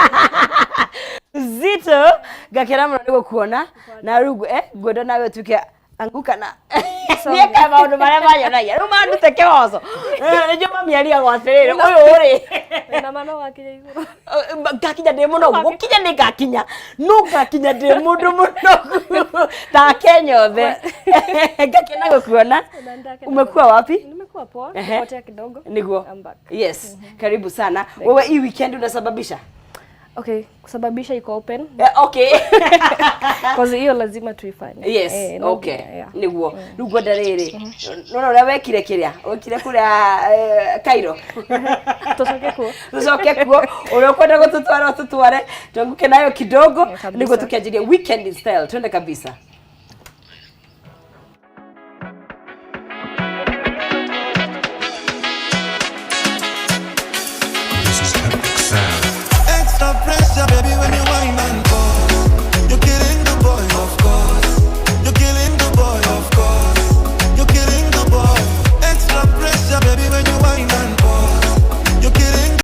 Speaker 4: Zito ngakena mũno nĩ gũkuona na rĩu ngwenda nawe ũtuĩke anguka na niĩka maũndũ marĩa manyonagia rĩu mandute kĩgoco nĩnjũ mami ariagwo atĩrĩrĩ ũyũ rĩ
Speaker 8: Wĩna ma no wakinya igũrũ.
Speaker 4: Ngakinya ndĩ mũnogu gũkinya nĩ ngakinya no ngakinya ndĩ mũndũ mũnogu ta Kenya othe ngakena gũkuona.
Speaker 8: Na ndakena
Speaker 4: Umekuwa
Speaker 8: mũno.
Speaker 4: wapi?
Speaker 8: Nimekuwa poa,
Speaker 4: Ehe.
Speaker 8: nimepotea kidogo.
Speaker 4: Niguo.
Speaker 8: I'm back.
Speaker 4: Yes, karibu sana. Wewe hii weekend unasababisha?
Speaker 8: Okay, kusababisha iko open.
Speaker 4: Okay.
Speaker 8: Cause hiyo lazima tuifanye.
Speaker 4: Yes,
Speaker 8: no,
Speaker 4: okay.
Speaker 8: yeah.
Speaker 4: Niguo. Rĩu ngwenda rĩrĩ nona ũrĩa wekire kĩrĩa wekire kũrĩa Cairo.
Speaker 8: Tucoke kuo.
Speaker 4: Tucoke kuo ũrĩa ũkwenda gũtũtwara ũtũtware tuanguke nayo kidogo
Speaker 8: Kabisa.
Speaker 4: niguo tukianjirie weekend in style twende kabisa.